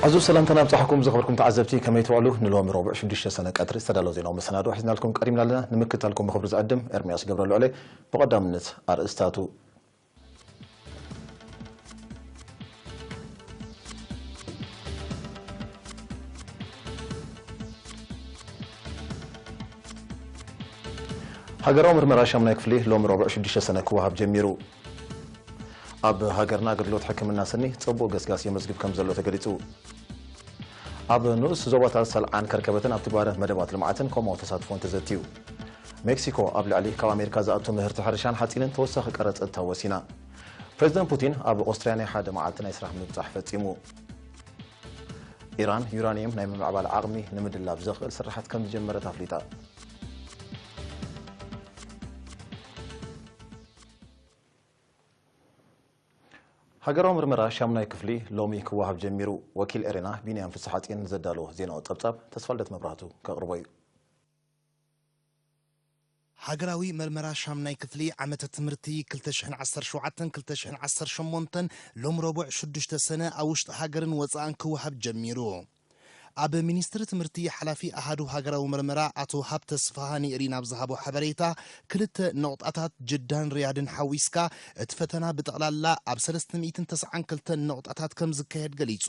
ኣዝዩ ሰላምታና ኣብጻሕኩም ዝኸበርኩም ተዓዘብቲ፣ ከመይ ትውዕሉ? ንሎሚ ረቡዕ ሽዱሽተ ሰነ ቀትሪ ዝተዳለወ ዜናዊ መሰናድኦ ሒዝናልኩም ቀሪብና ኣለና። ንምክትታልኩም ብኽብሪ ዝዕድም ኤርምያስ ገብረልዑል እየ። ብቐዳምነት ኣርእስታቱ። ሃገራዊ ምርመራ ሻምናይ ክፍሊ ሎሚ ረቡዕ ሽዱሽተ ሰነ ክወሃብ ጀሚሩ። ኣብ ሃገርና ኣገልግሎት ሕክምና ስኒ ጽቡቕ ገስጋስ የመዝግብ ከም ዘሎ ተገሊጹ። ኣብ ንኡስ ዞባታት ሰልዓን ከርከበትን ኣብ ትግባረ መደባት ልምዓትን ኮማዊ ተሳትፎን ተዘትዩ። ሜክሲኮ ኣብ ልዕሊ ካብ ኣሜሪካ ዝኣቱ ምህርቲ ሕርሻን ሓጺንን ተወሳኺ ቀረጽ እተው ወሲና። ፕሬዚደንት ፑቲን ኣብ ኦስትርያ ናይ ሓደ መዓልቲ ናይ ስራሕ ምብጻሕ ፈጺሙ። ኢራን ዩራኒየም ናይ ምምዕባል ዓቕሚ ንምድላብ ዘኽእል ስራሓት ከም ዝጀመረት ኣፍሊጣ። ሃገራዊ ምርመራ ሻምናይ ክፍሊ ሎሚ ክወሃብ ጀሚሩ። ወኪል ኤሬና ቢንያም ፍስሓጽዮን ዘዳለዎ ዜናዊ ጸብጻብ ተስፋልደት መብራህቱ ከቕርቦ እዩ። ሃገራዊ መርመራ ሻምናይ ክፍሊ ዓመተ ትምህርቲ ክልተ ሽሕን ዓሰርተ ሸውዓተን ክልተ ሽሕን ዓሰርተ ሸሞንተን ሎም ረቡዕ ሽዱሽተ ሰነ ኣብ ውሽጢ ሃገርን ወጻእን ክወሃብ ጀሚሩ። ኣብ ሚኒስትሪ ትምህርቲ ሓላፊ ኣሃዱ ሃገራዊ መርመራ ኣቶ ሃብተ ስፍሃኒ ሪን ኣብ ዝሃቦ ሓበሬታ፣ ክልተ ነቑጣታት ጅዳን ሪያድን ሓዊስካ እቲ ፈተና ብጠቕላላ ኣብ ሰለስተ ሚእትን ተስዓን ክልተን ነቑጣታት ከም ዝካየድ ገሊጹ።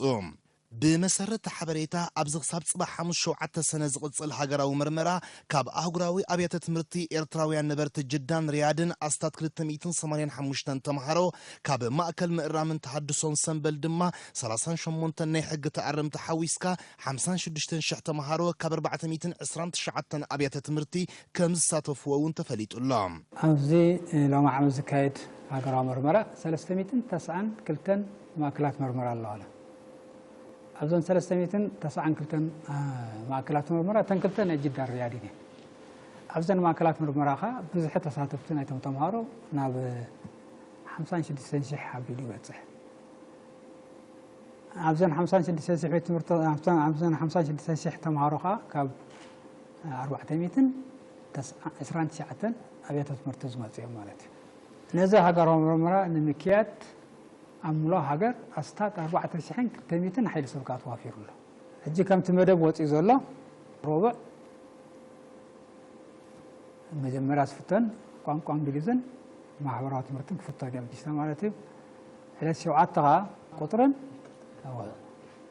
ብመሰረት እቲ ሓበሬታ፣ ኣብዚ ክሳብ ጽባሕ ሓሙስ ሸውዓተ ሰነ ዝቕጽል ሃገራዊ መርመራ፣ ካብ ኣህጉራዊ ኣብያተ ትምህርቲ ኤርትራውያን ነበርቲ ጅዳን ሪያድን ኣስታት ክልተ ሚእትን ሰማንያን ሓሙሽተን ተምሃሮ፣ ካብ ማእከል ምእራምን ተሃድሶን ሰምበል ድማ ሰላሳን ሸሞንተን ናይ ሕጊ ተኣረምቲ ሓዊስካ ሓምሳን ሽዱሽተን ሽሕ ተምሃሮ ካብ ኣርባዕተ ሚእትን ዕስራን ትሽዓተን ኣብያተ ትምህርቲ ከም ዝሳተፍዎ እውን ተፈሊጡ ኣሎ። ኣብዚ ሎሚ ዓመት ዝካየድ ሃገራዊ መርመራ ሰለስተ ሚእትን ተስዓን ክልተን ማእከላት መርመራ ኣለዋና። ኣብዘን ሰለስተ ሚእትን ተስዓን ክልተን፣ አ፣ ማእከላት ምርመራ፣ እተን ክልተ ናይ ጅዳ ሪያድን እየን። ኣብዘን ማእከላት ምርመራ ኸኣ ብዝሒ ተሳተፍቲ ናይቶም ተምሃሮ ናብ ሓምሳን ሽዱሽተን ሽሕ ኣቢሉ ይበጽሕ። ኣብዘን ሓምሳን ሽዱሽተ ሽሕ ቤት ትምህርቲ፣ ኣብዘን፣ ኣብዘን ሓምሳን ሽዱሽተ ሽሕ ተምሃሮ ኸኣ ካብ ኣርባዕተ ሚእትን ዕስራን ትሽዓተን ኣብያተ ትምህርቲ ዝመጹ እዮም ማለት እዩ። ነዚ ሃገራዊ ምርመራ ንምክያድ ኣብ ምሉእ ሃገር ኣስታት ኣርባዕተ ሽሕን ክልተ ሚእትን ሓይሊ ሰብ ከኣ ተዋፊሩ ኣሎ። ሕጂ ከምቲ መደብ ወጺኡ ዘሎ፣ ረቡዕ መጀመርያ ዝፍተን ቋንቋ እንግሊዝን ማሕበራዊ ትምህርትን ክፍተን እዮም፣ ሽዱሽተ ማለት እዩ። ዕለት ሸውዓተ ከኣ ቁጥርን፣ እወ፣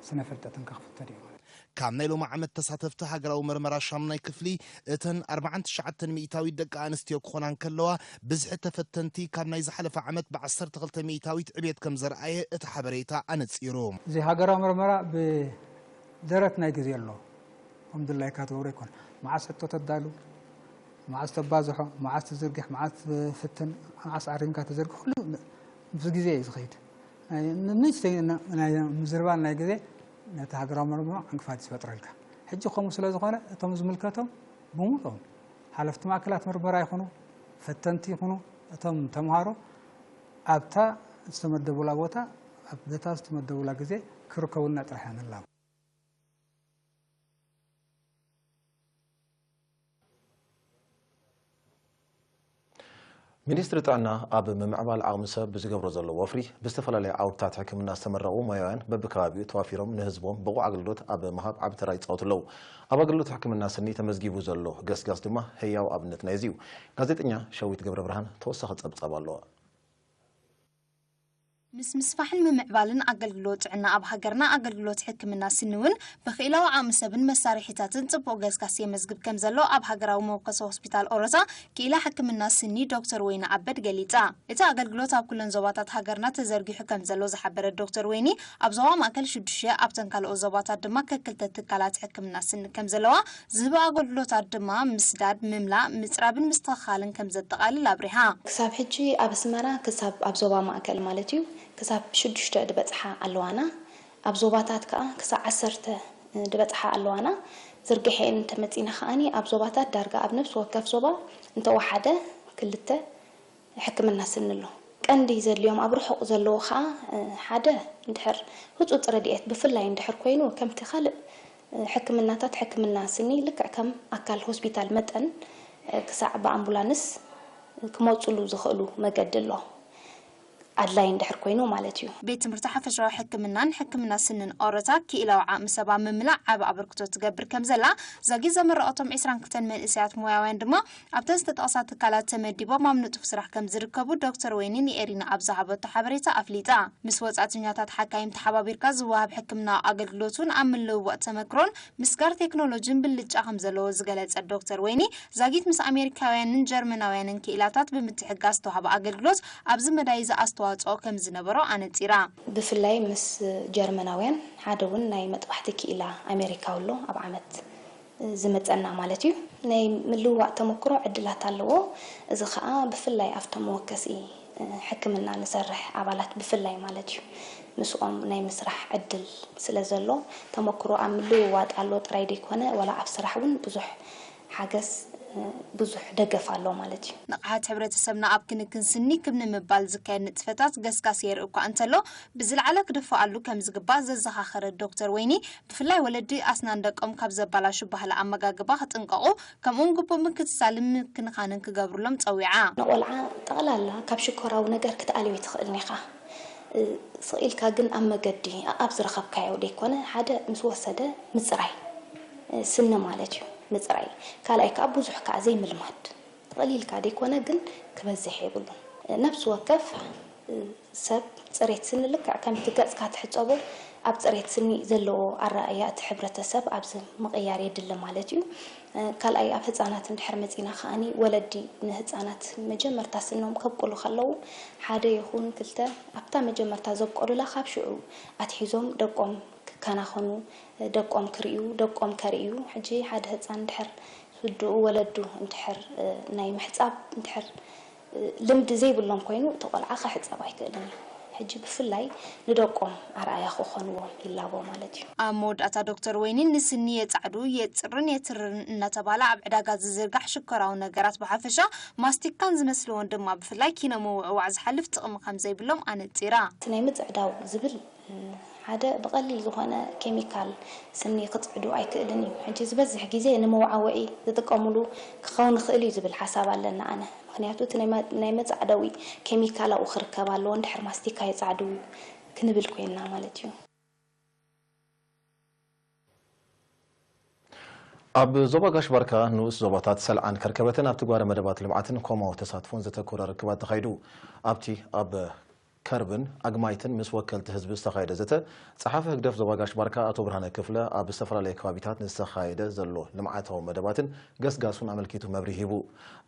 ስነ ፍልጠትን ከኣ ክፍተን እዩ ማለት እዩ። ካብ ናይ ሎሚ ዓመት ተሳተፍቲ ሃገራዊ መርመራ ሻምናይ ክፍሊ፣ እተን ኣርባዓን ትሽዓተን ሚእታዊት ደቂ ኣንስትዮ ክኾና እንከለዋ፣ ብዝሒ ተፈተንቲ ካብ ናይ ዝሓለፈ ዓመት ብዓሰርተ ክልተ ሚእታዊት ዕብየት ከም ዘርኣየ እቲ ሓበሬታ ኣነጺሩ። እዚ ሃገራዊ መርመራ ብደረት ናይ ግዜ ኣሎ። ከም ድላይካ ትገብሮ ኣይኮን። መዓስ ሕቶ ተዳሉ፣ መዓስ ተባዝሖ፣ መዓስ ትዝርግሕ፣ መዓስ ትፍትን፣ መዓስ ኣሪምካ ተዘርግሕ፣ ኩሉ ምስ ግዜ እዩ ዝኸይድ። ናይ ንእሽተይ ና-፣ ናይ ምዝርባል ናይ ግዜ ነቲ ሃገራዊ መርምሮ ዕንቅፋት እዩ ዝፈጥረልካ። ሕጂ ከምኡ ስለ ዝኾነ፣ እቶም ዝምልከቶም ብምሉኦም፣ ሓለፍቲ ማእከላት ምርመራ ይኹኑ፣ ፈተንቲ ይኹኑ፣ እቶም ተምሃሮ ኣብታ ዝተመደቡላ ቦታ፣ ኣብ በታ ዝተመደቡላ ግዜ ክርከቡልና ጥራሕ ኢና ንላቦ። ሚኒስትሪ ጥዕና ኣብ ምምዕባል ዓቕሚ ሰብ ብዝገብሮ ዘሎ ወፍሪ፣ ብዝተፈላለየ ዓውድታት ሕክምና ዝተመረቑ ሞያውያን በብከባቢኡ ተዋፊሮም ንህዝቦም ብቑዕ ኣገልግሎት ኣብ ምሃብ ዓቢ ተራ ይጻወቱ ኣለዉ። ኣብ ኣገልግሎት ሕክምና ስኒ ተመዝጊቡ ዘሎ ገስጋስ ድማ ህያው ኣብነት ናይዚ እዩ። ጋዜጠኛ ሸዊት ገብረ ብርሃን ተወሳኺ ጸብጻብ ኣለዋ። ምስ ምስፋሕን ምምዕባልን ኣገልግሎት ጥዕና ኣብ ሃገርና፣ ኣገልግሎት ሕክምና ስኒ እውን ብክኢላዊ ዓቕሚ ሰብን መሳርሒታትን ጽቡቕ ገስጋስ የመዝግብ ከም ዘሎ ኣብ ሃገራዊ መወከሲ ሆስፒታል ኦሮታ ክኢላ ሕክምና ስኒ ዶክተር ወይኒ ኣበድ ገሊጻ። እቲ ኣገልግሎት ኣብ ኩለን ዞባታት ሃገርና ተዘርጊሑ ከም ዘሎ ዝሓበረት ዶክተር ወይኒ፣ ኣብ ዞባ ማእከል ሽዱሽተ፣ ኣብተን ካልኦት ዞባታት ድማ ከክልተ ትካላት ሕክምና ስኒ ከም ዘለዋ፣ ዝህቦ ኣገልግሎታት ድማ ምስዳድ፣ ምምላእ፣ ምጽራብን ምስትኽኻልን ከም ዘጠቓልል ኣብሪሃ። ክሳብ ሕጂ ኣብ ኣስመራ ክሳብ ኣብ ዞባ ማእከል ማለት እዩ ክሳብ ሽዱሽተ ዝበጽሓ ኣለዋና። ኣብ ዞባታት ከኣ ክሳብ ዓሰርተ ዝበጽሓ ኣለዋና። ዝርግሐን እንተመጺና ከኣኒ ኣብ ዞባታት ዳርጋ ኣብ ነፍሲ ወከፍ ዞባ እንተወሓደ ክልተ ሕክምና ስኒ ኣሎ። ቀንዲ ዘድልዮም ኣብ ርሑቕ ዘለዉ ኸኣ፣ እ፣ ሓደ እንድሕር ህጹጽ ረድኤት ብፍላይ እንድሕር ኮይኑ፣ ከምቲ ካልእ፣ እ፣ ሕክምናታት ሕክምና ስኒ ልክዕ ከም ኣካል ሆስፒታል መጠን፣ እ፣ ክሳዕ ብኣምቡላንስ ክመጹሉ ዝኽእሉ መገዲ ኣሎ። ኣድላይ እንድሕር ኮይኑ ማለት እዩ። ቤት ትምህርቲ ሓፈሻዊ ሕክምናን ሕክምና ስንን ኦረታ ክኢላዊ ዓቕሚ ሰብ ኣብ ምምላእ ዓቢ ኣበርክቶ ትገብር ከም ዘላ ዛጊት ዘመረቐቶም ዕስራን ክልተን መንእሰያት ሞያውያን ድማ ኣብተን ዝተጠቕሳ ትካላት ተመዲቦም ኣብ ንጡፍ ስራሕ ከም ዝርከቡ ዶክተር ወይኒ ንኤሪና ኣብ ዝሃበቶ ሓበሬታ ኣፍሊጣ። ምስ ወጻእተኛታት ሓካይም ተሓባቢርካ ዝወሃብ ሕክምናዊ ኣገልግሎት እውን ኣብ ምልውዋጥ ተመክሮን ምስጋር ቴክኖሎጂን ብልጫ ከም ዘለዎ ዝገለጸት ዶክተር ወይኒ ዛጊት ምስ ኣሜሪካውያንን ጀርመናውያንን ክኢላታት ብምትሕግጋዝ ዝተዋህበ ኣገልግሎት ኣብዚ መዳይ እዚ ኣስተዋጽኦ ከም ዝነበሮ ኣነጺራ። ብፍላይ ምስ ጀርመናውያን ሓደ እውን ናይ መጥባሕቲ ክኢላ ኣሜሪካዊ ኣሎ ኣብ ዓመት ዝመጸና ማለት እዩ። ናይ ምልውዋጥ ተመክሮ ዕድላት ኣለዎ። እዚ ኸኣ ብፍላይ ኣብቶም መወከሲ ሕክምና ንሰርሕ ኣባላት ብፍላይ ማለት እዩ። ምስኦም ናይ ምስራሕ ዕድል ስለ ዘሎ ተመክሮ ኣብ ምልውዋጥ ኣሎ ጥራይ ደይኮነ ዋላ ኣብ ስራሕ እውን ብዙሕ ሓገዝ ብዙሕ ደገፍ ኣሎ ማለት እዩ። ንቕሓት ሕብረተሰብና ኣብ ክንክን ስኒ ክብ ንምባል ዝካየድ ንጥፈታት ገስጋስ የርኢ እኳ እንተሎ ብዝለዓለ ክድፈኣሉ ከም ዝግባእ ዘዘኻኸረት ዶክተር ወይኒ ብፍላይ ወለዲ ኣስናን ደቆም ካብ ዘባላሹ ባህሊ ኣመጋግባ ክጥንቀቑ ከምኡውን ግቡእ ምክትታልን ምክንኻንን ክገብሩሎም ጸዊዓ። ንቖልዓ ጠቕላላ ካብ ሽኮራዊ ነገር ክትኣልዮ ትኽእልን ኢኻ። ስቕ ኢልካ ግን ኣብ መገዲ ኣኣብ ዝረኸብካዮ ደይኮነ ሓደ ምስ ወሰደ ምጽራይ ስኒ ማለት እዩ ምጽራይ ካልኣይ ከዓ ብዙሕ ከዓ ዘይምልማድ ተቐሊልካ ደይኮነ ግን ክበዝሕ የብሉን ነብሲ ወከፍ ሰብ ጽሬት ስኒ ልክዕ ከምቲ ገጽካ ትሕጸቦ ኣብ ጽሬት ስኒ ዘለዎ ኣረኣእያ እቲ ሕብረተሰብ ኣብዚ ምቕያር የድሊ ማለት እዩ። ካልኣይ ኣብ ህጻናት እንድሕር መጺና ከኣኒ ወለዲ ንህጻናት መጀመርታ ስኖም ከብቁሉ ከለዉ ሓደ ይኹን ክልተ ኣብታ መጀመርታ ዘብቆሉላ ካብ ሽዑ ኣትሒዞም ደቆም ክከናኸኑ ደቆም ክርእዩ ደቆም ከርእዩ ሕጂ ሓደ ህጻን እንድሕር ስድኡ ወለዱ እንድሕር ናይ ምሕጻብ እንድሕር ልምዲ ዘይብሎም ኮይኑ እቲ ቆልዓ ክሕጸብ ኣይክእልን እዩ። ሕጂ ብፍላይ ንደቆም ኣርኣያ ክኾንዎም ይላቦ ማለት እዩ። ኣብ መወዳእታ ዶክተር ወይኒ ንስኒ የጻዕዱ፣ የጽርን የትርርን እናተባህለ ኣብ ዕዳጋ ዝዝርጋሕ ሽኮራዊ ነገራት ብሓፈሻ ማስቲካን ዝመስልዎን ድማ ብፍላይ ኪነ ምውዕዋዕ ዝሓልፍ ጥቕሚ ከም ዘይብሎም ኣነጺራ። እቲ ናይ ምጽዕዳው ዝብል ሓደ ብቐሊል ዝኾነ ኬሚካል ስኒ ክጽዕዱ ኣይክእልን እዩ። ሕጂ ዝበዝሕ ግዜ ንመወዓውዒ ዝጥቀምሉ ክኸውን ይኽእል እዩ ዝብል ሓሳብ ኣለኒ ኣነ። ምኽንያቱ እቲ ናይ መ- ናይ መጻዕደዊ ኬሚካል ኣብኡ ክርከብ ኣለዎ። እንድሕር ማስቲካ የጻዕድው እዩ ክንብል ኮይንና ማለት እዩ። ኣብ ዞባ ጋሽ ባርካ ንኡስ ዞባታት ሰልዓን ከርከበትን ኣብ ትግባረ መደባት ልምዓትን ኮማዊ ተሳትፎን ዘተኮረ ርክባት ተኻይዱ። ኣብቲ ኣብ ከርብን ኣግማይትን ምስ ወከልቲ ህዝቢ ዝተኻየደ ዘተ፣ ጸሓፊ ህግደፍ ዞባ ጋሽ ባርካ ኣቶ ብርሃነ ክፍለ ኣብ ዝተፈላለየ ከባቢታት ንዝተኻየደ ዘሎ ልምዓታዊ መደባትን ገስጋሱን ኣመልኪቱ መብርሂ ሂቡ።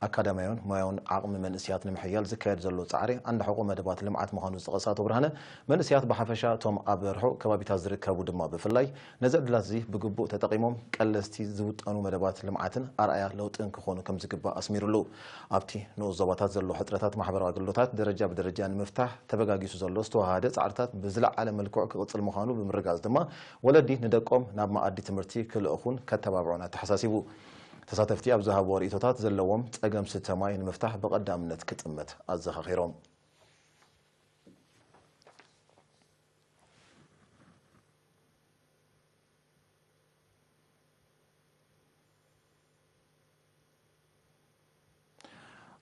ኣካዳሚያውን ሞያውን ዓቕሚ መንእስያት ንምሕያል ዝካየድ ዘሎ ጻዕሪ ኣንዳሕቖ መደባት ልምዓት ምዃኑ ዝጠቐሰ ኣቶ ብርሃነ፣ መንእስያት ብሓፈሻ እቶም ኣብ ርሑቕ ከባቢታት ዝርከቡ ድማ ብፍላይ ነዚ ዕድላት እዚ ብግቡእ ተጠቒሞም ቀለስቲ ዝውጠኑ መደባት ልምዓትን ኣርኣያ ለውጥን ክኾኑ ከምዝግባእ ኣስሚሩሉ። ኣብቲ ንኡስ ዞባታት ዘሎ ሕጽረታት ማሕበራዊ ኣገልግሎታት ደረጃ ብደረጃ ንምፍታሕ ተበጋጊሱ ዘሎ ዝተወሃሃደ ጻዕርታት ብዝለዓለ መልክዑ ክቕጽል ምዃኑ ብምርጋጽ ድማ ወለዲ ንደቆም ናብ መኣዲ ትምህርቲ ክልእኹን ከተባብዑን ኣተሓሳሲቡ። ተሳተፍቲ ኣብ ዝሃብዎ ርእይቶታት ዘለዎም ጸገም ስተ ማይ ንምፍታሕ ብቐዳምነት ክጥመት ኣዘኻኺሮም።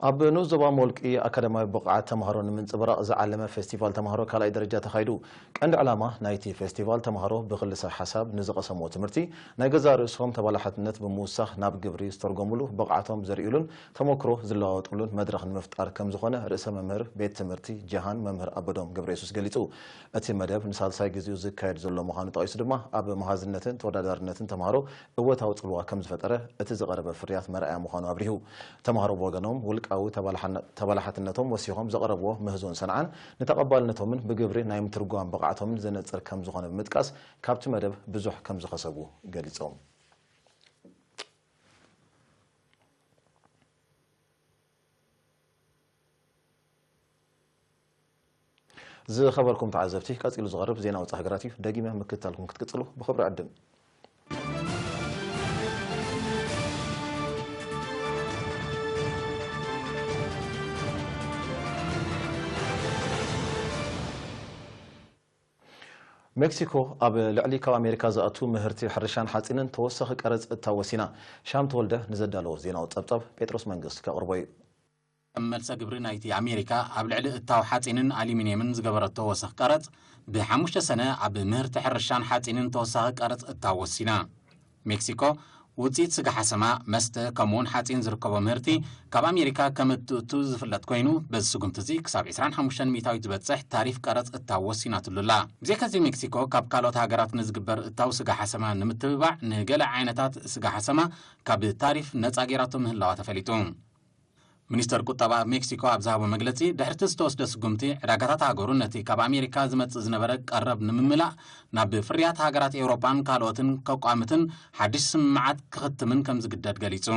ኣብ ንኡስ ዞባ ሞልቂ ኣካዳሚያዊ ብቕዓት ተምሃሮ ንምንጽብራቕ ዝዓለመ ፌስቲቫል ተምሃሮ ካልኣይ ደረጃ ተኻይዱ። ቀንዲ ዕላማ ናይቲ ፌስቲቫል ተምሃሮ ብክልሰ ሓሳብ ንዝቐሰምዎ ትምህርቲ ናይ ገዛእ ርእሶም ተባላሓትነት ብምውሳኽ ናብ ግብሪ ዝተርጎምሉ፣ ብቕዓቶም ዘርእዩሉን ተሞክሮ ዝለዋወጥሉን መድረኽ ንምፍጣር ከምዝኾነ ርእሰ መምህር ቤት ትምህርቲ ጀሃን መምህር ኣበዶም ገብረየሱስ ገሊጹ። እቲ መደብ ንሳልሳይ ግዜኡ ዝካየድ ዘሎ ምዃኑ ጠቒሱ ድማ ኣብ መሃዝነትን ተወዳዳርነትን ተምሃሮ እወታዊ ጽልዋ ከም ዝፈጠረ እቲ ዝቐረበ ፍርያት መርኣያ ምዃኑ ኣብሪሁ። ተምሃሮ ብወገኖም ውልቃዊ ተባላሓነ- ተባላሓትነቶም ወሲኾም ዘቕረብዎ ምህዞን ሰንዓን ንተቐባልነቶምን ብግብሪ ናይ ምትርጓም ብቕዓቶምን ዘነጽር ከም ዝኾነ ብምጥቃስ ካብቲ መደብ ብዙሕ ከም ዝኸሰቡ ገሊጾም። ዝኸበርኩም ተዓዘብቲ፣ ቀጺሉ ዝቐርብ ዜና ወጻኢ ሃገራት እዩ። ደጊመ ምክትታልኩም ክትቅጽሉ ብኽብሪ ዕድም። ሜክሲኮ ኣብ ልዕሊ ካብ ኣሜሪካ ዝኣቱ ምህርቲ ሕርሻን ሓጺንን ተወሳኺ ቀረጽ እታው ወሲና። ሻም ተወልደ ንዘዳለዎ ዜናዊ ጸብጻብ ጴጥሮስ መንግስት ከቕርቦ እዩ። ከም መልሰ ግብሪ ናይቲ ኣሜሪካ ኣብ ልዕሊ እታው ሓጺንን ኣሉሚንየምን ዝገበረቶ ወሰኽ ቀረጽ፣ ብሓሙሽተ ሰነ ኣብ ምህርቲ ሕርሻን ሓጺንን ተወሳኺ ቀረጽ እታው ወሲና። ሜክሲኮ ውጽኢት ስጋ ሓሰማ፣ መስተ፣ ከምኡውን ሓጺን ዝርከቦ ምህርቲ ካብ ኣሜሪካ ከም እትእቱ ዝፍለጥ ኮይኑ፣ በዚ ስጉምቲ እዚ ክሳብ ዕስራን ሓሙሽተን ሚእታዊት ዝበጽሕ ታሪፍ ቀረጽ እታው ወሲናትሉ ኣላ። ብዘይካዚ ሜክሲኮ ካብ ካልኦት ሃገራት ንዝግበር እታው ስጋ ሓሰማ ንምትብባዕ ንገለ ዓይነታት ስጋ ሓሰማ ካብ ታሪፍ ነጻ ገይራቶ ምህላዋ ተፈሊጡ። ሚኒስተር ቁጠባ ሜክሲኮ ኣብ ዝሃቦ መግለጺ፣ ድሕርቲ ዝተወስደ ስጉምቲ፣ ዕዳጋታት ሃገሩ ነቲ ካብ ኣሜሪካ ዝመጽእ ዝነበረ ቀረብ ንምምላእ ናብ ፍርያት ሃገራት ኤውሮጳን ካልኦትን ከቋምትን ሓድሽ ስምምዓት ክኽትምን ከም ዝግደድ ገሊጹ።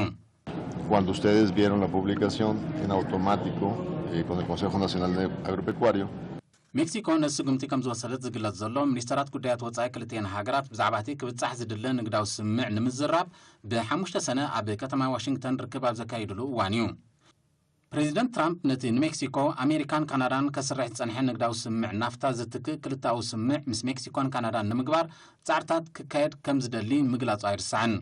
Cuando ustedes vieron la publicación en automático eh, con el Consejo Nacional Agropecuario, ሜክሲኮ ነዚ ስጉምቲ ከም ዝወሰደት ዝግለጽ ዘሎ፣ ሚኒስተራት ጉዳያት ወጻኢ ክልቲኤን ሃገራት ብዛዕባ እቲ ክብጻሕ ዝድለ ንግዳዊ ስምምዕ ንምዝራብ ብሓሙሽተ ሰነ ኣብ ከተማ ዋሽንግተን ርክብ ኣብ ዘካየድሉ እዋን እዩ። ፕሬዚደንት ትራምፕ ነቲ ንሜክሲኮ፣ ኣሜሪካን ካናዳን ከስርሕ ዝጸንሐ ንግዳዊ ስምምዕ ናፍታ ዝትክእ ክልተኣዊ ስምምዕ ምስ ሜክሲኮን ካናዳን ንምግባር ጻዕርታት ክካየድ ከም ዝደሊ ምግላጹ ኣይርሳዕን።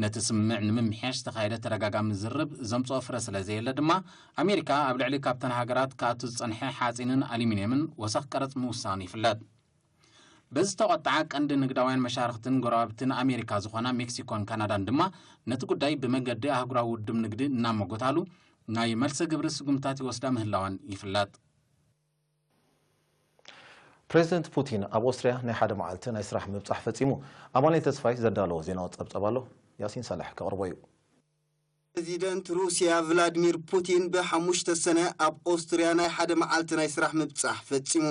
ነቲ ስምምዕ ንምምሕያሽ ዝተኻየደ ተደጋጋሚ ዝርብ ዘምጽኦ ፍረ ስለ ዘየለ ድማ፣ ኣሜሪካ ኣብ ልዕሊ ካብተን ሃገራት ክኣቱ ዝጸንሐ ሓጺንን ኣሉሚንየምን ወሰኽ ቀረጽ ምውሳኑ ይፍለጥ። በዚ ዝተቖጥዓ ቀንዲ ንግዳውያን መሻርኽትን ጎረባብትን ኣሜሪካ ዝኾና ሜክሲኮን ካናዳን ድማ፣ ነቲ ጉዳይ ብመገዲ ኣህጉራዊ ውድብ ንግዲ እናመጎታሉ፣ ናይ መልሰ ግብሪ ስጉምታት ይወስዳ ምህላወን ይፍለጥ። ፕሬዚደንት ፑቲን ኣብ ኦስትርያ ናይ ሓደ መዓልቲ ናይ ስራሕ ምብጻሕ ፈጺሙ። ኣማኑኤል ተስፋይ ዘዳለዎ ዜናዊ ጸብጸብ ኣሎ፣ ያሲን ሳልሕ ከቕርቦ እዩ። ፕሬዚደንት ሩስያ ቭላድሚር ፑቲን ብሓሙሽተ ሰነ ኣብ ኦስትርያ ናይ ሓደ መዓልቲ ናይ ስራሕ ምብጻሕ ፈጺሙ።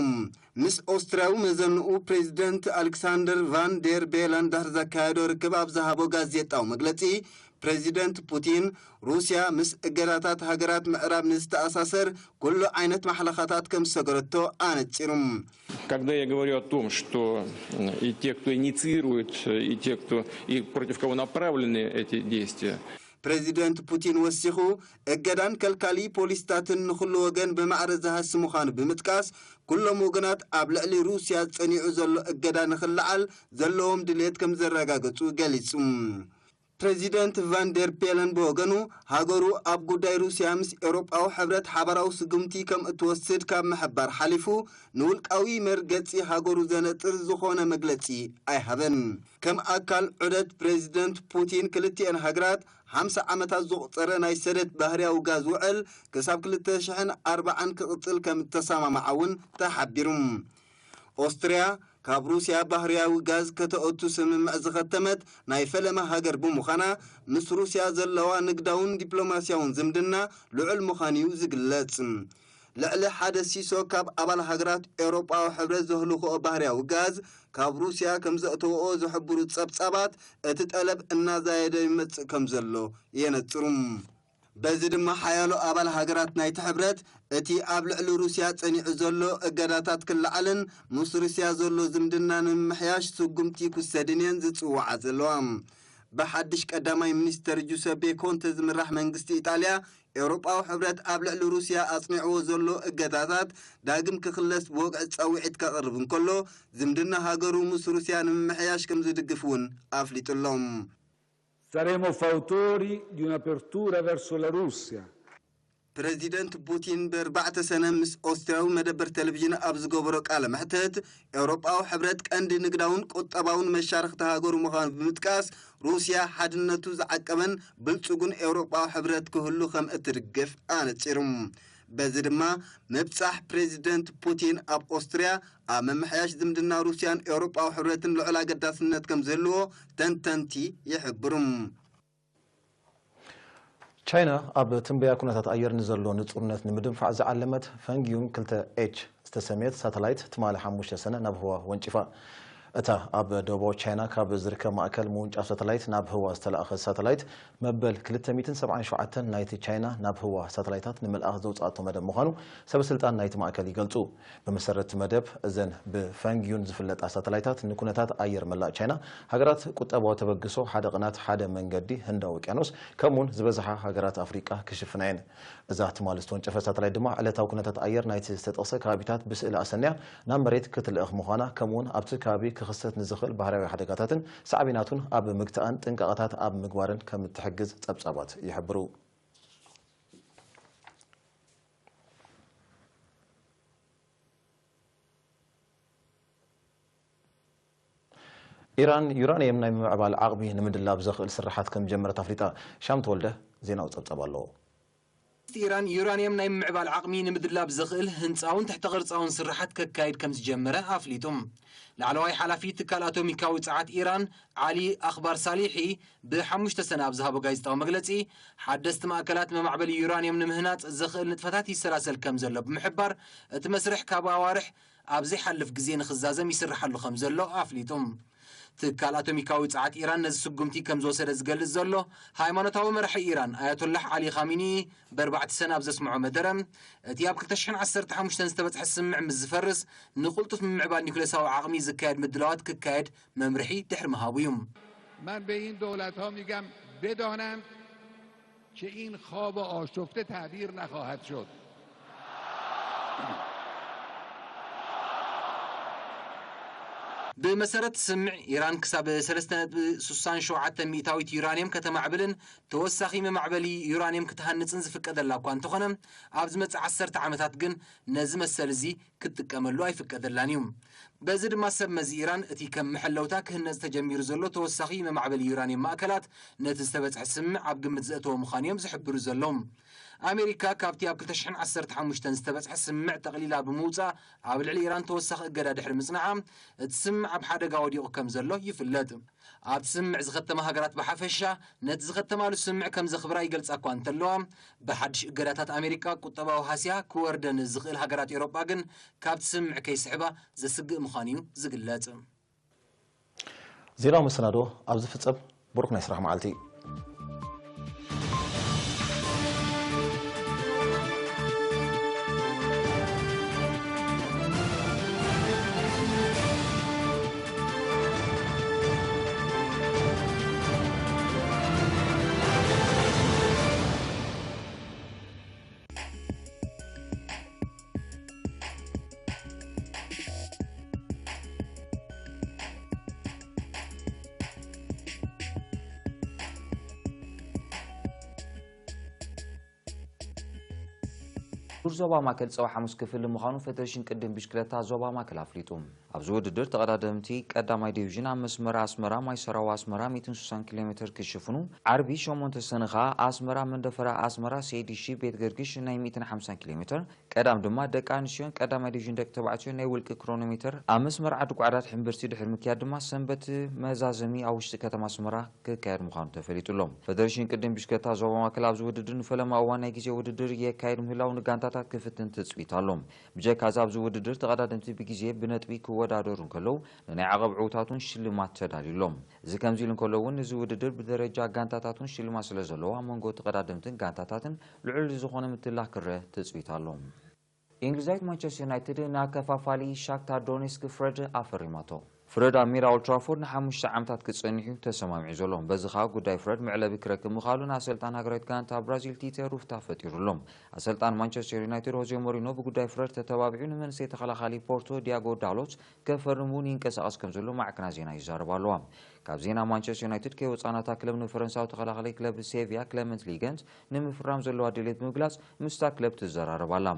ምስ ኦስትርያዊ መዘንኡ ፕሬዚደንት ኣሌክሳንደር ቫን ዴር ቤለን ድሕሪ ዘካየዶ ርክብ ኣብ ዝሃቦ ጋዜጣዊ መግለጺ፣ ፕሬዚደንት ፑቲን፣ ሩስያ ምስ እገዳታት ሃገራት ምዕራብ ንዝተኣሳሰር ኩሉ ዓይነት ማሕለኻታት ከም ዝሰገረቶ ኣነጺሩ። Когда я говорю о том, что и те, кто инициирует, и те, кто и против кого направлены эти действия, ፕሬዚደንት ፑቲን ወሲኹ፣ እገዳን ከልካሊ ፖሊስታትን ንኹሉ ወገን ብማዕረ ዝሃሲ ምዃኑ ብምጥቃስ፣ ኩሎም ወገናት ኣብ ልዕሊ ሩስያ ጸኒዑ ዘሎ እገዳ ንኽለዓል ዘለዎም ድሌት ከም ዘረጋገጹ ገሊጹ። ፕሬዚደንት ቫን ዴር ቤለን ብወገኑ፣ ሃገሩ ኣብ ጉዳይ ሩስያ ምስ ኤውሮጳዊ ሕብረት ሓባራዊ ስጉምቲ ከም እትወስድ ካብ ምሕባር ሓሊፉ፣ ንውልቃዊ መርገጺ ሃገሩ ዘነጽር ዝኾነ መግለጺ ኣይሃበን። ከም ኣካል ዑደት ፕሬዚደንት ፑቲን፣ ክልቲኤን ሃገራት ሓምሳ ዓመታት ዘቑጸረ ናይ ሰደድ ባህርያዊ ጋዝ ውዕል ክሳብ ክልተ ሽሕን ኣርባዓን ክቕጽል ከም እተሰማምዓ እውን ተሓቢሩ። ኦስትርያ ካብ ሩስያ ባህርያዊ ጋዝ ከተእቱ ስምምዕ ዝኸተመት ናይ ፈለማ ሃገር ብምዃና፣ ምስ ሩስያ ዘለዋ ንግዳውን ዲፕሎማስያውን ዝምድና ልዑል ምዃኑ እዩ ዝግለጽ። ልዕሊ ሓደ ሲሶ ካብ ኣባል ሃገራት ኤውሮጳዊ ሕብረት ዘህልኽኦ ባህርያዊ ጋዝ ካብ ሩስያ ከም ዘእተውኦ ዝሕብሩ ጸብጻባት፣ እቲ ጠለብ እናዛየደ ይመጽእ ከም ዘሎ የነጽሩ። በዚ ድማ ሓያሎ ኣባል ሃገራት ናይቲ ሕብረት፣ እቲ ኣብ ልዕሊ ሩስያ ጸኒዑ ዘሎ እገዳታት ክለዓልን ምስ ሩስያ ዘሎ ዝምድና ንምምሕያሽ ስጉምቲ ክውሰድን እየን ዝጽውዓ ዘለዋ። ብሓድሽ ቀዳማይ ሚኒስተር ጁሰፔ ኮንተ ዝምራሕ መንግስቲ ኢጣልያ፣ ኤውሮጳዊ ሕብረት ኣብ ልዕሊ ሩስያ ኣጽኒዕዎ ዘሎ እገዳታት ዳግም ክኽለስ ብወግዒ ጻውዒት ከቕርብ እንከሎ፣ ዝምድና ሃገሩ ምስ ሩስያ ንምምሕያሽ ከም ዝድግፍ እውን ኣፍሊጡ ኣሎ። Saremo fautori di un'apertura verso la Russia. ፕረዚደንት ፑቲን ብኣርባዕተ ሰነ ምስ ኦስትርያዊ መደበር ቴሌቪዥን ኣብ ዝገበሮ ቃለ መሕተት፣ ኤውሮጳዊ ሕብረት ቀንዲ ንግዳውን ቁጠባውን መሻርኽቲ ሃገሩ ምዃኑ ብምጥቃስ፣ ሩስያ ሓድነቱ ዝዓቀበን ብልጹጉን ኤውሮጳዊ ሕብረት ክህሉ ከም እትድግፍ ኣነጺሩ። በዚ ድማ ምብጻሕ ፕሬዚደንት ፑቲን ኣብ ኦስትርያ ኣብ ምምሕያሽ ዝምድና ሩስያን ኤውሮጳዊ ሕብረትን ልዑል ኣገዳስነት ከም ዝህልዎ ተንተንቲ ይሕብሩ። ቻይና ኣብ ትንበያ ኩነታት ኣየር ንዘሎ ንጹርነት ንምድንፋዕ ዝዓለመት ፈንግዩን ክልተ ኤች ዝተሰምየት ሳተላይት ትማሊ ሓሙሽተ ሰነ ናብ ህዋ ወንጪፋ። እታ ኣብ ደቡባዊ ቻይና ካብ ዝርከብ ማእከል ምውንጫፍ ሳተላይት ናብ ህዋ ዝተላእኸት ሳተላይት መበል ክልተ ሚእትን ሰብዓን ሸውዓተን ናይቲ ቻይና ናብ ህዋ ሳተላይታት ንምልኣኽ ዘውጽኣቶ መደብ ምዃኑ ሰበ ስልጣን ናይቲ ማእከል ይገልጹ። ብመሰረት መደብ እዘን ብፈንግዩን ዝፍለጣ ሳተላይታት ንኩነታት ኣየር መላእ ቻይና፣ ሃገራት ቁጠባዊ ተበግሶ፣ ሓደ ቅናት ሓደ መንገዲ ህንዳዊ ውቅያኖስ፣ ከምኡውን ዝበዝሓ ሃገራት ኣፍሪቃ ክሽፍና እየን። እዛ ትማሊ ዝተወንጨፈት ሳተላይት ድማ ዕለታዊ ኩነታት ኣየር ናይቲ ዝተጠቕሰ ከባቢታት ብስእሊ ኣሰንያ ናብ መሬት ክትልእኽ ምዃና፣ ከምኡውን ኣብቲ ከባቢ ክኽሰት ንዝኽእል ባህርያዊ ሓደጋታትን ሳዕቤናቱን ኣብ ምግታእን ጥንቃቐታት ኣብ ምግባርን ከም እትሕግዝ ጸብጻባት ይሕብሩ። ኢራን ዩራንየም ናይ ምምዕባል ዓቕሚ ንምድላብ ዘኽእል ስርሓት ከም ጀመረት ኣፍሊጣ። ሻም ተወልደ ዜናዊ ጸብጸብ ኣለዎ። ኢራን ዩራንየም ናይ ምምዕባል ዓቕሚ ንምድላብ ዘኽእል ህንጻውን ትሕተ ቅርጻውን ስርሓት ከካይድ ከም ዝጀመረ ኣፍሊጡ። ላዕለዋይ ሓላፊ ትካል ኣቶሚካዊ ጸዓት ኢራን ዓሊ ኣኽባር ሳሊሒ ብሓሙሽተ ሰነ ኣብ ዝሃቦ ጋዜጣዊ መግለጺ፣ ሓደስቲ ማእከላት መማዕበሊ ዩራንየም ንምህናጽ ዘኽእል ንጥፈታት ይሰላሰል ከም ዘሎ ብምሕባር፣ እቲ መስርሕ ካብ ኣዋርሕ ኣብ ዘይሓልፍ ግዜ ንኽዛዘም ይስርሓሉ ከም ዘሎ ኣፍሊጡ። ትካል ኣቶሚካዊ ጸዓት ኢራን ነዚ ስጉምቲ ከም ዝወሰደ ዝገልጽ ዘሎ ሃይማኖታዊ መራሒ ኢራን ኣያቶላህ ዓሊ ኻሚኒ ብኣርባዕተ ሰነ ኣብ ዘስምዖ መደረ፣ እቲ ኣብ ክልተ ሽሕን ዓሰርተ ሓሙሽተን ዝተበጽሐ ስምምዕ ምስ ዝፈርስ ንቕልጡፍ ምምዕባል ኒውክሌሳዊ ዓቕሚ ዝካየድ ምድላዋት ክካየድ መምርሒ ድሕሪ ምሃቡ እዩ። من به این دولت‌ها می‌گم بدانند که این خواب آشفته تعبیر نخواهد شد. ብመሰረት ስምምዕ፣ ኢራን ክሳብ ሰለስተ ነጥቢ ስሳን ሸውዓተ ሚእታዊት ዩራንየም ከተማዕብልን ተወሳኺ መማዕበሊ ዩራንየም ክትሃንጽን ዝፍቀደላ እኳ እንተኾነ፣ ኣብ ዝመጽእ ዓሰርተ ዓመታት ግን ነዚ መሰል እዚ ክትጥቀመሉ ኣይፍቀደላን እዩ። በዚ ድማ ሰብ መዚ ኢራን እቲ ከም መሐለውታ ክህነጽ ተጀሚሩ ዘሎ ተወሳኺ መማዕበሊ ዩራንየም ማእከላት ነቲ ዝተበጽሐ ስምምዕ ኣብ ግምት ዘእተወ ምዃኑ እዮም ዝሕብሩ ዘለዉ። ኣሜሪካ ካብቲ ኣብ ክልተ ሽሕን ዓሰርተ ሓሙሽተን ዝተበጽሐ ስምምዕ ጠቕሊላ ብምውጻእ ኣብ ልዕሊ ኢራን ተወሳኺ እገዳ ድሕሪ ምጽናዓ እቲ ስምምዕ ኣብ ሓደጋ ወዲቑ ከም ዘሎ ይፍለጥ። ኣብቲ ስምምዕ ዝኸተማ ሃገራት ብሓፈሻ ነቲ ዝኸተማሉ ስምምዕ ከም ዘኽብራ ይገልጻ እኳ እንተለዋ፣ ብሓድሽ እገዳታት ኣሜሪካ ቁጠባዊ ሃስያ ክወርደን ዝኽእል ሃገራት ኤውሮጳ ግን ካብቲ ስምምዕ ከይስሕባ ዘስግእ ምዃኑ እዩ ዝግለጽ። ዜናዊ መሰናዶ ኣብ ዝፍጸም ብሩኽ ናይ ስራሕ መዓልቲ። ዙር ዞባ ማእከል ጸባ ሓሙስ ክፍሊ ምዃኑ ፌደሬሽን ቅድም ብሽክለታ ዞባ ማእከል ኣፍሊጡ። ኣብዚ ውድድር ተቐዳደምቲ ቀዳማይ ዲቪዥን ኣብ መስመር ኣስመራ ማይ ሰራዋ ኣስመራ ሚእትን ስሳን ኪሎ ሜትር ክሽፍኑ፣ ዓርቢ ሸሞንተ ሰነ ኸኣ ኣስመራ መንደፈራ ኣስመራ ሴዲሺ ቤት ገርግሽ ናይ ሚእትን ሓምሳን ኪሎ ሜትር፣ ቀዳም ድማ ደቂ ኣንስትዮን ቀዳማይ ዲቪዥን ደቂ ተባዕትዮን ናይ ውልቂ ክሮኖሜተር ኣብ መስመር ዓዲ ጓዕዳት ሕምብርቲ ድሕሪ ምክያድ ድማ ሰንበት መዛዘሚ ኣብ ውሽጢ ከተማ ኣስመራ ክካየድ ምዃኑ ተፈሊጡ ኣሎ። ፈደሬሽን ቅድም ብሽክለታ ዞባ ማእከል ኣብዚ ውድድር ንፈለማ እዋን ናይ ግዜ ውድድር የካየድ ምህላው ንጋንታታት ክፍትን ትጽቢት ኣሎ። ብጀካ እዚ ኣብዚ ውድድር ተቐዳደምቲ ብግዜ ብነጥቢ ክወዳደሩ እንከለዉ ንናይ ዓቐብ ዕውታቱን ሽልማት ተዳልዩ ኣሎ። እዚ ከምዚ ኢሉ እንከሎ እውን እዚ ውድድር ብደረጃ ጋንታታቱን ሽልማት ስለ ዘለዎ ኣብ መንጎ ተቐዳደምትን ጋንታታትን ልዑል ዝኾነ ምትላህ ክረአ ትጽቢት ኣሎ። እንግሊዛዊት ማንቸስተር ዩናይትድ ንኣከፋፋሊ ሻክታር ዶኔስክ ፍረድ ኣፈሪማቶ። ፍረድ ኣብ ሜዳ ኦልትራፎርድ ንሓሙሽተ ዓመታት ክጸንሕ እዩ ተሰማሚዑ ዘሎ። በዚ ኸኣ ጉዳይ ፍረድ መዕለቢ ክረክብ ምኽኣሉ ንኣሰልጣን ሃገራዊት ጋንታ ብራዚል ቲተ ሩፍታ ፈጢሩ ኣሎ። ኣሰልጣን ማንቸስተር ዩናይትድ ሆዜ ሞሪኖ ብጉዳይ ፍረድ ተተባቢዑ ንመንእሰይ ተኸላኻሊ ፖርቶ ዲያጎ ዳሎት ከፈርም እውን ይንቀሳቐስ ከም ዘሎ ማዕከናት ዜና ይዛረባ ኣለዋ። ካብ ዜና ማንቸስተር ዩናይትድ ከይወጻና እታ ክለብ ንፈረንሳዊ ተኸላኻሊ ክለብ ሴቪያ ክለመንት ሊገንት ንምፍራም ዘለዋ ድሌት ብምግላጽ ምስታ ክለብ ትዘራረብ ኣላ።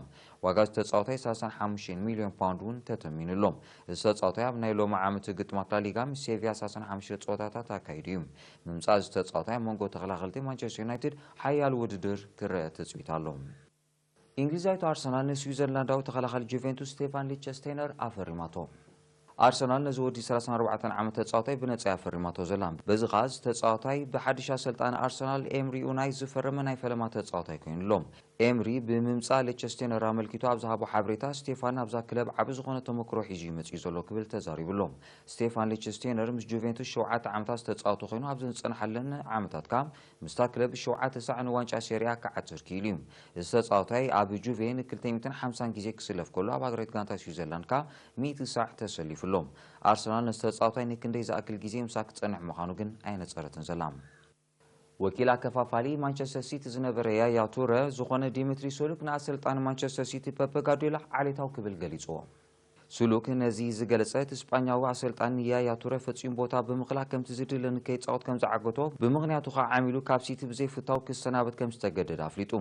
ዋጋ እዚ ተጻዋታይ ሰላሳን ሓሙሽተን ሚልዮን ፓውንድ እውን ተተሚኑ ኣሎ። እዚ ተጻዋታይ ኣብ ናይ ሎሚ ዓመት ግጥማት ላሊጋ ምስ ሴቪያ ሰላሳን ሓሙሽተ ጸወታታት ኣካይዱ እዩ። ምምጻእ እዚ ተጻዋታይ ኣብ መንጎ ተኸላኸልቲ ማንቸስተር ዩናይትድ ሓያል ውድድር ክረአ ትጽቢት ኣሎ። እንግሊዛዊት ኣርሰናል ንስዊዘርላንዳዊ ተኸላኻሊ ጁቬንቱስ ስቴፋን ሊቸስቴነር ኣፈሪማቶ። ኣርሰናል ነዚ ወዲ ሰላሳን ኣርባዕተን ዓመት ተጻዋታይ ብነጻ እያ ኣፈሪማቶ ዘላ። በዚ ኸኣ እዚ ተጻዋታይ ብሓድሽ ኣሰልጣኒ ኣርሰናል ኤምሪ ኡናይ ዝፈረመ ናይ ፈለማ ተጻዋታይ ኮይኑ ኣሎ። ኤምሪ ብምምጻእ ሊቸስቴነር ኣመልኪቱ ኣብ ዝሃቦ ሓበሬታ፣ ስቴፋን ኣብዛ ክለብ ዓቢ ዝኾነ ተመክሮ ሒዙ እዩ መጺኡ ዘሎ ክብል ተዛሪቡ ኣሎ። ስቴፋን ሊቸስቴነር ምስ ጁቬንቱስ ሸውዓተ ዓመታት ዝተጻወተ ኮይኑ ኣብዚ ዝጸንሓለን ዓመታት ከኣ ምስታ ክለብ ሸውዓተ ሳዕ ንዋንጫ ሴሪኣ ክዓትር ክኢሉ እዩ። እዚ ተጻዋታይ ኣብ ጁቬ ንክልተ ሚእትን ሓምሳን ግዜ ክስለፍ ከሎ ኣብ ሃገራዊት ጋንታ ስዊዘርላንድ ከኣ ሚእቲ ሳዕ ተሰሊፉ ኣሎ። ኣርሰናል ነዚ ተጻዋታይ ንክንደይ ዝኣክል ግዜ ምሳኣ ክጸንሕ ምዃኑ ግን ኣየነጸረትን ዘላ። ወኪል ኣከፋፋሊ ማንቸስተር ሲቲ ዝነበረ ያያ ቱረ ዝኾነ ዲሚትሪ ሶሉክ ንኣሰልጣኒ ማንቸስተር ሲቲ ፐፐ ጋርዲዮላ ዓሌታዊ ክብል ገሊጽዎ። ሱሉክ ነዚ ዝገለጸ እቲ ስጳኛዊ ኣሰልጣኒ ያያ ቱረ ፈጺሙ ቦታ ብምኽላእ ከምቲ ዝድለ ንከይጻወት ከም ዝዓገቶ ብምኽንያቱ ኸዓ ዓሚሉ ካብ ሲቲ ብዘይፍታው ክሰናበት ከም ዝተገደደ ኣፍሊጡ።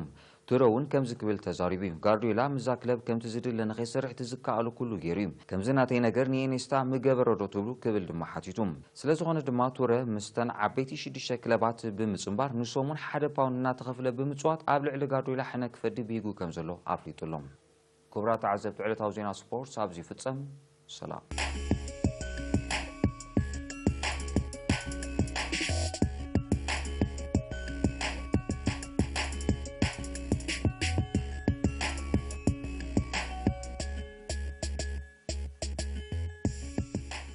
ቱረ እውን ከምዚ ክብል ተዛሪቡ እዩ። ጋርዲዮላ ምስዛ ክለብ ከምቲ ዝድለ ንኸይሰርሕ እቲ ዝከኣሎ ኩሉ ገይሩ እዩ። ከምዚ ናተይ ነገር ንኢኔስታ ምገበሮ ዶ ትብሉ ክብል ድማ ሓቲቱ። ስለ ዝኾነ ድማ ቱረ ምስተን ዓበይቲ ሽዱሽተ ክለባት ብምጽንባር ንሰሙን ሓደ ፓውንድ እናተኸፍለ ብምጽዋት ኣብ ልዕሊ ጋርዲዮላ ሕነ ክፈዲ ብሂጉ ከም ዘሎ ኣፍሊጡ ኣሎ። ክቡራት ተዓዘብቲ ዕለታዊ ዜና ስፖርት ኣብዚ ይፍጸም። ሰላም።